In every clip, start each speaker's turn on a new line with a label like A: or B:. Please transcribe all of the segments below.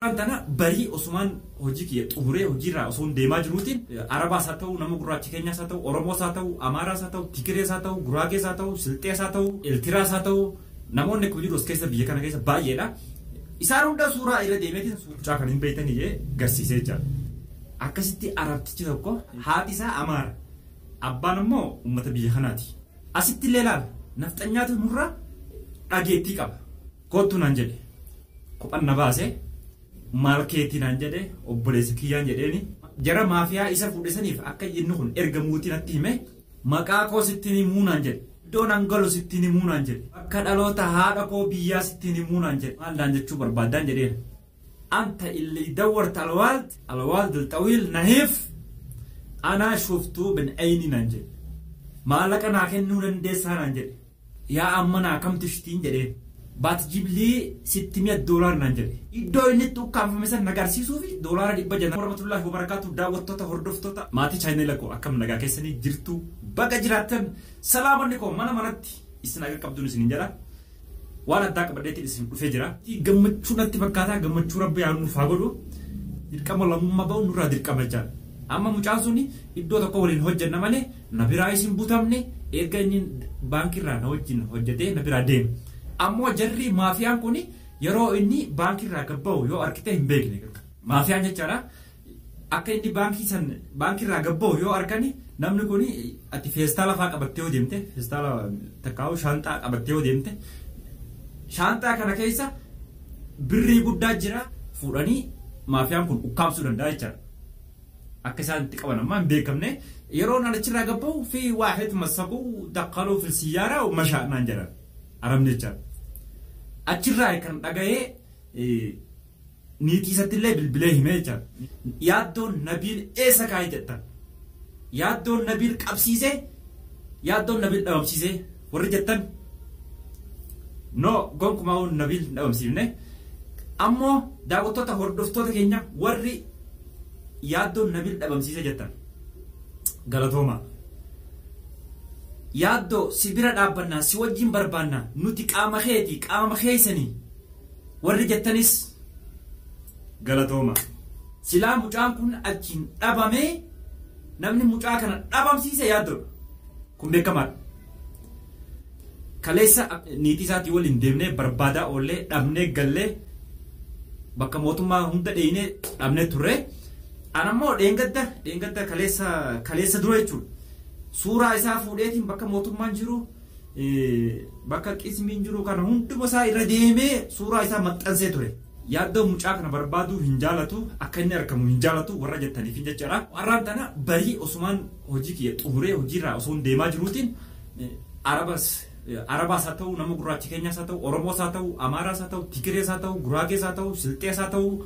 A: Tana barii osumaan hojii kiyya xumuree hojiirraa osoo deemaa jiruutiin Arabaas haa ta'u, nama gurraacha keenyaas haa ta'u, Oromoos haa ta'u, Amaaraas haa ta'u, Tigirees haa ta'u, Guraagees haa ta'u, Silxees haa ta'u, Eltiraas haa ta'u, namoonni akkuma jiru as keessa biyya kana keessa baay'eedha. Isaan hunda suuraa irra deemeetiin mucaa kan hin beektanii jee garsiisee jira. Akkasitti Arabtichi tokko haati isaa Amaara. Abbaan immoo uummata biyya kanaati. Asitti illee ilaala. Nafxanyaatu nurra dhageettii qaba. Kottu naan jedhe. Kophan na baase. Maal keetii naan jedhe, obboleessa kiyyaan jedheeni. Jara maafiyaa isa fuudhe saniif akka inni kun erga muutii natti hime, maqaa koo sittiin himuu naan jedhe. Iddoon an galu sittiin himuu naan jedhe. Bakka dhaloota haadha koo biyyaa sittiin himuu naan jedhe. Maal naan jechuu barbaaddaan jedheen. Anta illi dawwarta alwaald alwaald alxawiil nahiif anaa shuftuu bin ayni naan jedhe. Maallaqa naa kennuu dandeessaa naan jedhe. Yaa amma naa kam tishtiin jedheen. Baatjiblii sitti mi'a doolaar naan jedhe. Iddoo inni itti ukkaamfame san nagarsiisuu fi $500. Warahmatullahi wabarakaatu, daawwattoota, hordoftoota maatii chaayinela koo, akkam nagaa keessanii jirtu? Baga jiraattan. Salaamanni koo mana manatti isin aga qabduun isin jedha. Waan addaa qabadheetiin isin dhufee jira. Gammachuu natti fakkaataa, gammachuu rabbi yaa nuuf haa godhu. Dirqama lammummaa ba'u nurraa dirqama jechaadha. Amma mucaan suni iddoo tokko waliin hojjenna malee na biraa isin butamne, erga inni baankiirraa na wajjin hojjetee na biraa deeme. Ammoo jarri maafiyaan kun yeroo inni baankiirraa gabba'u yoo argite hin beekne. Maafiyaan jechaadha. Akka inni baankii san baankiirraa gabba'u yoo argani, namni kun ati feestaala fa'aa qabattee yoo deemte, feestaala takkaa'u shaanxaa qabattee yoo deemte, shaanxaa kana keessa birrii guddaa jira, fuudhanii maafiyaan kun ukkaamsuu danda'a jechaadha. Akka isaan itti qaban ammaa hin beekamne. Yeroo naan achirraa gabba'u fi waahid masakuu daqqaluu fil siyyaaraa mashaa naan jedhan arabni jechaadha. Achirraa kan dhaga'ee niitii isatti illee bilbilee himee jechaadha. Yaaddoon Nabiil eessa kaa'ee jettan? Yaaddoon Nabiil qabsiisee, yaaddoon Nabiil dhabamsiisee warri jettan, no, gonkumaa Nabiil hin dhabamsiifne. Ammoo daawwattoota, hordoftoota keenya, warri yaaddoon Nabiil dhabamsiisee jettan galatooma. Yaaddoo si bira dhaabbannaa, si wajjin barbaannaa, nuti qaama keetii, qaama keessanii warri jettanis galatooma. Silaa mucaan kun achiin dhabamee, namni mucaa kana dhabamsiise yaaddoodha. Kun beekamaadha. Kaleessa niitii isaatii waliin deemnee barbaadaa oollee dhabnee gallee, bakka mootummaa hunda dheeyinee dhabnee turre. Anammoo dheengadda kaleessa dura jechuudha. Suuraa isaa fuudheetiin bakka mootummaan jiru, bakka qismiin jiru kana hunduma isaa irra deemee suuraa isaa maxxansee ture. Yaaddoo mucaa kana barbaaduu hin jaalatu, akka inni argamu hin jaalatu warra jettaniif jechaadha. Har'aan tana barii osumaan hojii kiyya xumuree hojiirraa osoo deemaa jiruutiin Arabas Arabaas haa ta'u, nama gurraacha keenyaas haa ta'u, Oromoos haa ta'u, Amaaraas haa ta'u, Tigirees haa ta'u, Guraagees haa ta'u, Silxees haa ta'u,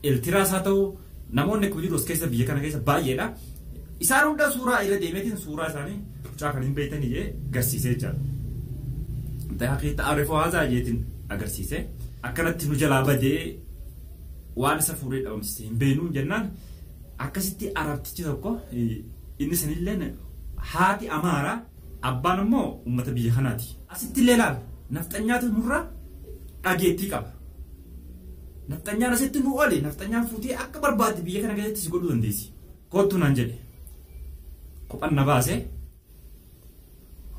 A: Eltiraas haa ta'u, namoonni akkuma jiru as keessa biyya kana keessa baay'eedha. Isaan hunda suuraa irra deemeetiin suuraa isaanii mucaa kan hin beektanii jee garsiisee jechaadha. Daaqii ta'arifoo haazaa jeetiin agarsiise. Akkanatti nu jalaa badee, waan isa fuudhee dhabamsiise hin beeknu jennaan, akkasitti Arabtichi tokko inni sanillee haati Amaara, abbaan immoo uummata biyya kanaati. Asitti illee ilaala. Nafxanyaatu nurra dhageettii qaba. Nafxanyaan asitti nu oole, nafxanyaan fuutee akka barbaadde biyya kana keessatti si godhuu dandeessi. Kottu naan jedhe. Kophan na baase.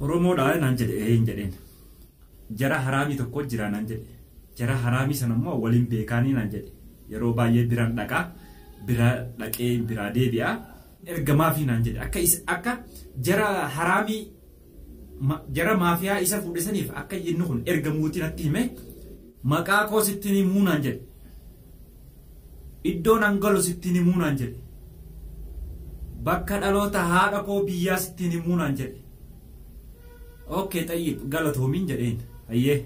A: Oromoodhaa naan jedhe, ee hin jedheen. Jara haraamii tokko jira naan jedhe. Jara haraamii sana immoo waliin beekaanii naan jedhe. Yeroo baay'ee biraan dhaqaa, bira dhaqee biraa deebi'a. Ergamaafii naan jedhe. Akka jara haraamii, jara maafiyaa isa fuudhe saniif akka inni kun ergamuuti natti hime. Maqaa koo sittiin himuu naan jedhe. Iddoon an galu sittiin himuu naan jedhe. Bakka dhaloota haadha koo biyyaa sittiin himuu naan jedhe. Okay, xayyib, galatoomiin jedheen. Hayyee,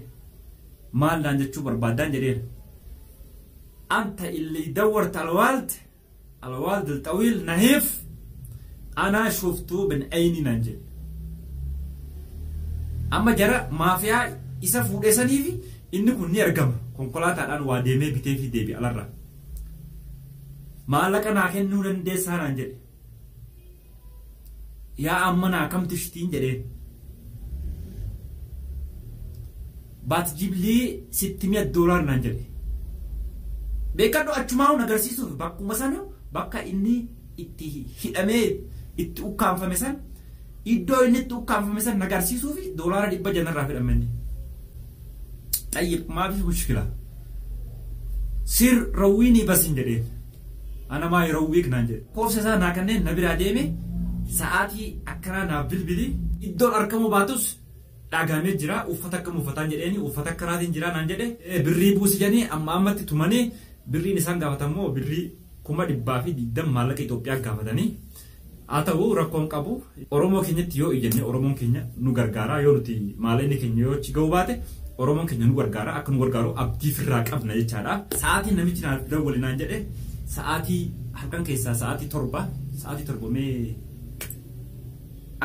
A: maal naan jechuu barbaaddaan jedheen. Anta illi dawwarta alwaald alwaald alxawiil nahiif anaa shuftuu bin ayni naan jedhe. Amma jara maafiyaa isa fuudhee saniifi inni kun ni argama. Konkolaataadhaan waa deemee bitee fi deebi'a alarraa. Maallaqa naa kennuu dandeessaa naan jedhe. Yaa amma naa kam tishtiin jedheen. Baatjiblii sitti mi'a doolaar naan jedhe. Beekadhu achumaa agarsiisuuf bakkuma sana bakka inni itti hidhamee itti ukkaanfame san iddoo inni itti ukkaanfame san agarsiisuuf $500 irraa fedhame inni. Xayyib maafi mushkila. Sir rawwiini basin jedheen. Ana maa yeroo wiik naan jedhe. Koofsa isaa naa kanneen na biraa deeme sa'aatii akkanaa naaf bilbili iddoon argamuu baatus dhagamee jira uffata akkam uffataan jedheeni uffata akkanaatiin jira naan jedhe birrii buusi jedhanii amma ammatti tumanii birriin isaan gaafatammoo birrii 120,000 maallaqa Itoophiyaa gaafatanii haa ta'u rakkoon qabu Oromoo keenyatti yoo ijjanne Oromoon keenya nu gargaara yoo nuti maallaqni keenya yoo achi ga'uu baate Oromoon keenya nu gargaara akka nu gargaaru abdii firraa qabna jechaadha. Sa'aatiin namichi naaf dawwali naan jedhe sa'aatii halkan keessaa sa'aatii 7 mee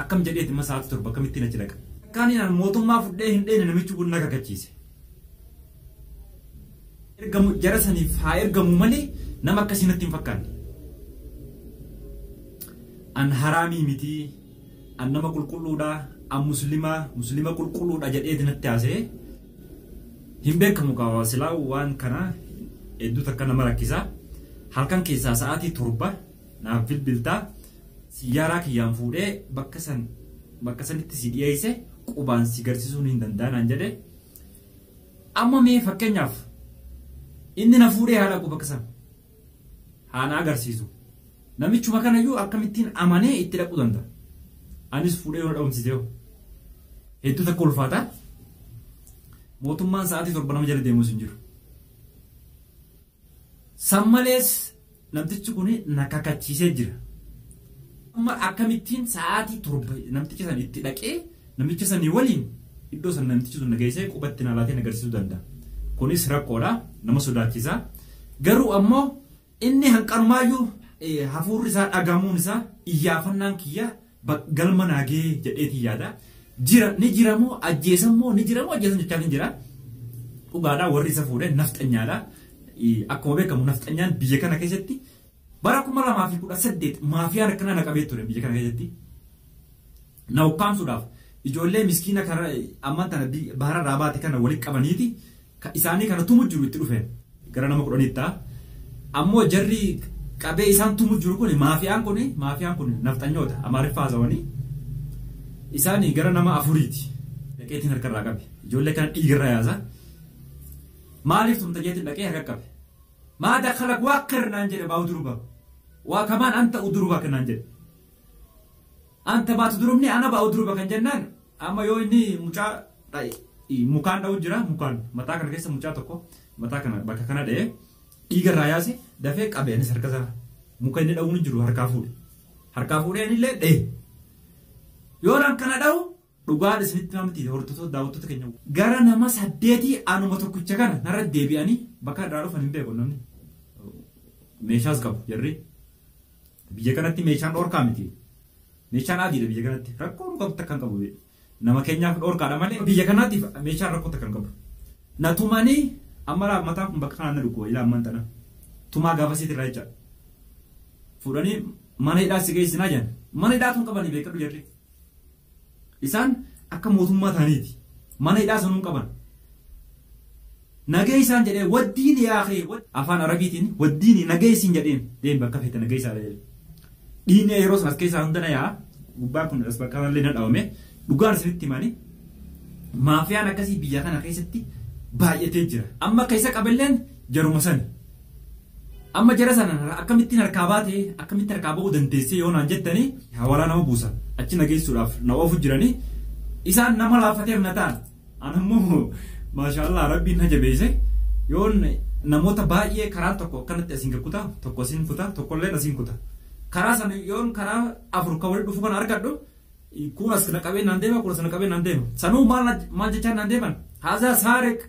A: akkam jedheeti ma sa'aatii 7 akkamittiin achi dhaqa. Akkaaniin mootummaa fudhee hin dheene namichi kun na kakachiise. Ergamu jara saniif haa ergamu malee nama akkasii natti hin fakkaanne. An haraamii miti, an nama qulqulluudha, an muslima qulqulluudha jedheeti natti haasa'e. Hin beekamu qaba silaa waan kana hedduu takka nama rakkisa. Halkan keessaa sa'aatii 7 naaf bilbiltaa siyyaaraa kiyyaan fuudhee bakka sanitti si dhiyeesse qubaan si garsiisuun hin danda'an jedhe. Amma mee fakkeenyaaf inni na fuudhee haa dhaqu bakka sana haa na agarsiisu. Namichuma kanayyuu akkamittiin amanee itti dhaquu danda'a. Anis fuudhee yoo dha'umsise hoo hedduu takka ulfaata. Mootummaan sa'aatii 7 nama jala deemus hin jiru. San malees namtichi kun na kakachiisee jira. Amma akkamittiin sa'aatii 7 namticha san itti dhaqee namicha sanii waliin iddoo san namtichi sun na geessee qubatti na laatee na agarsiisuu danda'a. Kunis rakkoodha nama sodaachisa. Garuu ammoo inni hanqarumaayyuu hafuurri isaa dhagamuun isaa iyyaafannaan kiyya galma naagee jedheetii yaada. Jira ni jiramoo ajjeesammoo ni jiramoo ajjeesan jechaa hin jira. Dhugaadhaa warri isa fuudhee nafxanyaadha. Akkuma beekamu nafxanyaan biyya kana keessatti bara 2018 maafiyaan akkanaa na qabee ture biyya kana keessatti. Na ukkaamsuudhaaf ijoollee miskiina kana ammaan tana bahara irraa baate kana walitti qabaniiti isaanii kana tumu jiru itti dhufeen gara nama 10 ta'a. Ammoo jarri qabee isaan tumu jiru kun maafiyaan kun nafxanyoota Amaariffaa haasawanii isaanii gara nama 4ti. Dhaqeetiin harka irraa qabe ijoollee kana dhiigarraa yaasa. Maaliif tumta jeetiin dhaqee harka qabe? Maa dakhalak waaqir naan jedhe baa uduruba. Waa kamaan anta uduruba kan naan jedhe. Anta baatu durubni ana baa uduruba kan jennaan amma yoo inni mucaa mukaan dha'u jira mukaan mataa kana keessa mucaa tokko mataa kana bakka kana dha'ee dhiigarraa yaase dafee qabe anis harka isaa muka inni dha'uun jiru harkaa fuudhe. Harkaa fuudhee illee dha'e. Yoo naan kana dha'u dhugaan isinitti namatti hordoftoota daawwattoota keenya gara nama 8 anuma tokkicha kana narra deebi'anii bakka irraa dhufan hin beeku namni. Meeshaas qabu jarri. Biyya kanatti meeshaan dhorkaa miti. Meeshaan adiidha biyya kanatti rakkoo qabu takka hin qabu. Nama keenyaaf dhorkaadha malee biyya kanaatiif meeshaan rakkoo takka hin qabu. Na tumanii amma mataan kun bakka kanaan na dhukkuba ilaa ammaan tana. Tumaa gaafa siit irraa jecha. Fuudhanii mana hidhaa si geessinaa jedhan. Mana hidhaa tun qabanii beekadhu jarri. Isaan akka mootummaa ta'aniiti. Mana hidhaa sanuu qaban. Nagee isaan jedhee waddiini yaaqee afaan Arabiitiin waddiini nagee isiin jedheen deem bakka feete nagee isaa jedhe. Dhiinni yeroo sanas keessaa hunda na yaa gubbaan kun as bakka kanallee na dhawame dhugaan isinitti himanii maafiyaan akkasii biyya kana keessatti baay'atee jira. Amma keessa qaballeen jaruma sani. Amma jara sana akkamittiin harkaa baate akkamitti harkaa ba'uu dandeessee yoo naan jettanii hawaalaa nama buusan achi nageessuudhaaf na oofu jiranii isaan nama laafateef na ta'an. Anammoo maashaallah rabbiin na jabeesse yoon namoota baay'ee karaa tokko akkanatti asiin kuta tokko asiin kuta tokkollee asiin kuta. Karaa sana yoon karaa 4 kan walitti dhufu kana argadhu kun as na qabee naan deema kun as na qabee naan deema. Sanuu maal jechaan naan deeman haazaa saarik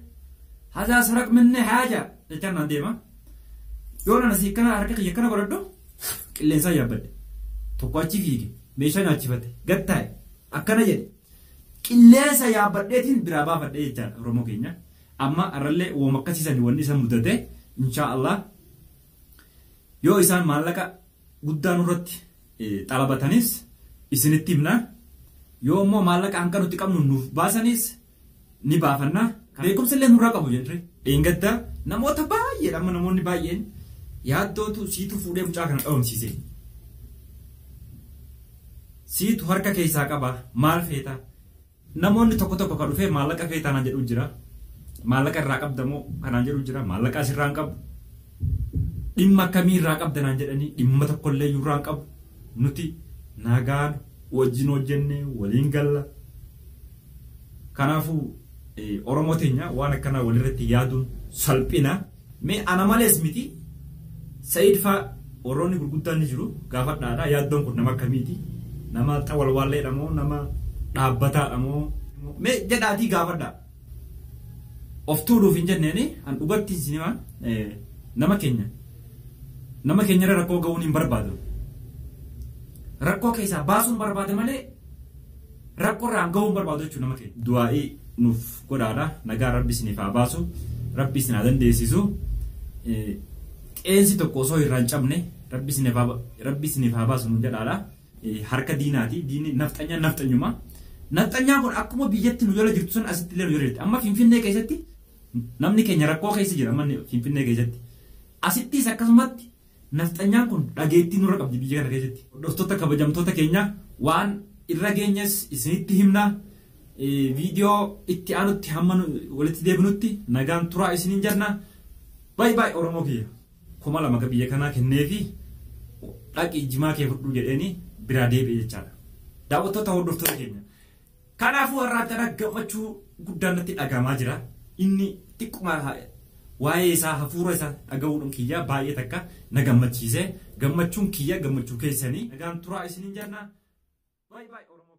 A: haazaa sarak minne haaja jechaan naan deema. Yoon ana asii kana harka kiyya kana godhadhu qilleensaa yaabbadhe. Tokko achi fiige meeshaa nyaachifate gad taa'e akkana jedhe. Qilleensa yaabbadheetiin biraa baafadhe jechaadha Oromoo keenya. Amma arrallee wooma akkasiisanii wanni isa mudate inshaallah yoo isaan maallaqa guddaa nurratti xalabatanis isinitti himna. Yoo immoo maallaqa hanga nuti qabnu nuuf baasanis ni baafanna. Beekumsa illee nurraa qabu jedhe. Dheengadda namoota baay'ee Baay'ee amma namoonni baay'een yaaddootu siitu fuudhee mucaa kana dhabamsiise. Siitu harka keessaa qaba maal feeta? Namoonni tokko tokko kan dhufee maallaqa feetaa naan jedhu jira. Maallaqa irraa qabdamoo kanaan jedhu jira. Maallaqa asirraa hin qabu. Dhimma akkamii irraa qabda naan jedhanii dhimma tokkollee irraa hin qabu. Nuti nagaan wajjin hojjenne waliin galla. Kanaafuu Oromoo teenya waan akkanaa walirratti yaaduun salphina. Mee ana malees miti Sa'iid faa warroonni gurguddaan ni jiru gaafadhaadha. Yaaddoon kun nama akkamiiti? Nama xawalwaalleedha moo nama dhaabbataadha moo? Mee jedhaatii gaafadhaa. Of tuuluuf hin jenneeni an dhugatti isin nama keenya. Nama keenyarra rakkoo ga'uun hin barbaadu. Rakkoo keessaa baasuun barbaade malee rakkoo irraan ga'uun barbaadu jechuudha nama keenya. Du'aa'ii nuuf godhaadha. Nagaa rabbi isiniif haa baasu. Rabbi isin haa dandeessisu. Qeensi tokko osoo irraa hin cabne rabbi isiniif haa baasu nuun jedhaadha. Harka diinaati. Diinni nafxanyaan nafxanyuma. Nafxanyaan kun akkuma biyyatti nu jala jirtu sun asitti illee nu jala jirti. Amma Finfinnee keessatti namni keenya rakkoo keessa jira manni Finfinnee keessatti. Asittis akkasumatti nafxanyaan kun dhageettii nurra qabdi biyya kana keessatti. Hordoftoota kabajamtoota keenya waan irra geenyes isinitti himna. Viidiyoo itti aanutti hamma walitti deebinutti nagaan turaa isiniin jenna. Baay baay Oromoo kiyya. 2000 biyya kanaa kenneefi dhaqii jimaa kee fudhuu jedheeni biraa deebi'e jechaadha. Daawwattoota hordoftoota keenya. Kanaafuu har'aan tana gammachuu guddaan natti dhagahamaa jira. Inni xiqquma waa'ee isaa hafuura isaa dhaga'uudhaan kiyya baay'ee takka na gammachiise. Gammachuun kiyya gammachuu keessanii. Nagaan turaa isiniin jenna. Baay baay Oromoo.